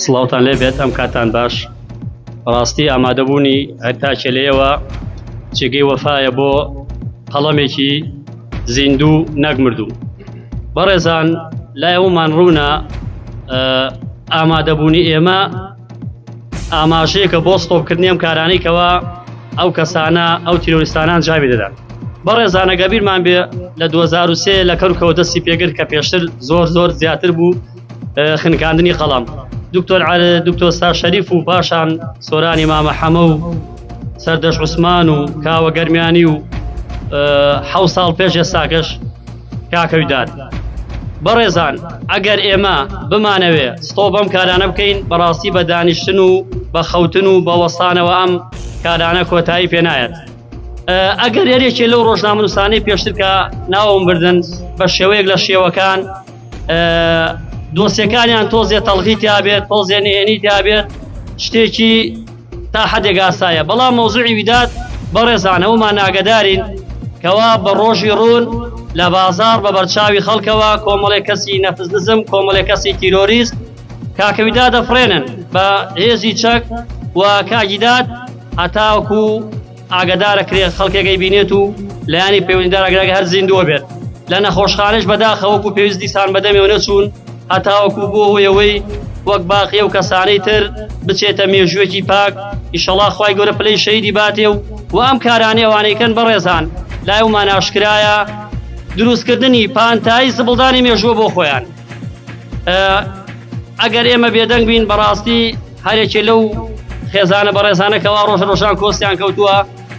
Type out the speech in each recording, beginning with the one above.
سڵاوتان لێبێت ئەم کاتان باش بەڕاستی ئامادەبوونی هەر تاکێ لێوە جێگەی وەفایە بۆ قەڵەمێکی زیندوو نەک مردوو بەڕێزان لای ئەومان ڕوونە ئامادەبوونی ئێمە ئاماژەیەکە بۆ ستۆپکردنی ئەم کارانەی کەوا ئەو کەسانە ئەو تیرۆریستانە ئەنجامی دەدەن. بەڕێزانە گەبیرمان بێ لە 2003 لە کەرکەوە دەستی پێگرت کە پێشتر زۆر زۆر زیاتر بوو خنکاندنی قەڵەم دکتۆر دکتۆر سا شەریف و پاشان سۆرانی مامە حەمە و سەردەش عوسمان و کاوە گەرمیانی و حە ساڵ پێش ئێستاکەش کاکە وداد بەڕێزان ئەگەر ئێمە بمانەوێ ستۆ بەم کارانە بکەین بەڕاستی بە دانیشتن و بە خەوتن و بە وەستانەوە ئەم کارانە کۆتایی پێنایەت ئەگەر یەکێ لەو ڕۆژنامەنووسانەی پێشتر کە ناوم بردن بە شێوەیەک لە شێوەکان دۆسیەکانیان تۆزێ تەڵخی تیابێت تۆزێ نهێنی تیابێت شتێکی تا حەدێک ئاسایە بەڵام مەوزوعی ویداد بەڕێزان هەموومان ئاگەدارین کەوا بە ڕۆژی ڕوون لە بازاڕ بە بەرچاوی خەڵکەوە کۆمەڵێک کەسی نەفس نزم کۆمەڵێک کەسی تیرۆریست کاکە ویداد دەفڕێنن بە هێزی چەک و کاگیداد هەتاوەکو ئاگەدارە کرێ خەڵکێک ئەیبینێت و لایەنی پەیوەندیدار ئەگەر هەر زیندووە بێت لە نەخۆشخانەش بەداخە وەکو پێویست دیسان بەدەمێوە نەچوون هەتاوەکو بۆ هۆی ئەوەی وەک باقی ئەو کەسانەی تر بچێتە مێژوویەکی پاک ئیشەڵا خوای گەورە پلەی شەهیدی باتێ و و ئەم کارانەی ئەوانەی کەن بەڕێزان لای ئەومان ئاشکرایە دروستکردنی پانتایی زبڵدانی مێژووە بۆ خۆیان ئەگەر ئێمە بێدەنگ بین بەڕاستی هەرێکێ لەو خێزانە بەڕێزانە کەوا ڕۆژ ڕۆژان کۆستیان کەوتووە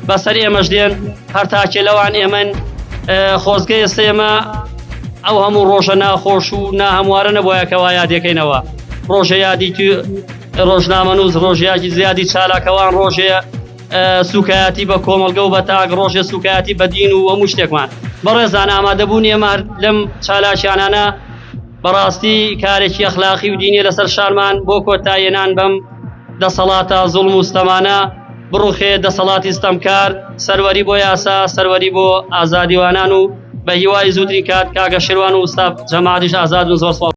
بەسەر ئێمەش دێن هەر تاکێ لەوان ئێمەن خۆزگە ئێستا ئێمە ئەو هەموو ڕۆژە ناخۆش و ناهەموارە نەبووە کەوا یادەکەینەوە ڕۆژە یادی ڕۆژنامەنووس ڕۆژیاکی زیادی چالاکەوان ڕۆژێ سوکایەتی بە کۆمەڵگە و بە تاک ڕۆژێ سوکایەتی بە دین و هەموو شتێکمان بەڕێزان ئامادەبوون ئێمە لەم چالاکیانانە بەڕاستی کارێکی ئەخلاقی و دینیە لەسەر شانمان بۆ کۆتاییەنان بەم دەسەڵاتە زوڵم و ستەمانە بڕوخێ دەسەڵاتی ستەمکار سەروەری بۆ یاسا سەروەری بۆ ئازادیوانان و بە هیوای زووترین کات کاکە شێروان و ئوستاد جەماعەتیش ئازاد بن زۆر سوپاس.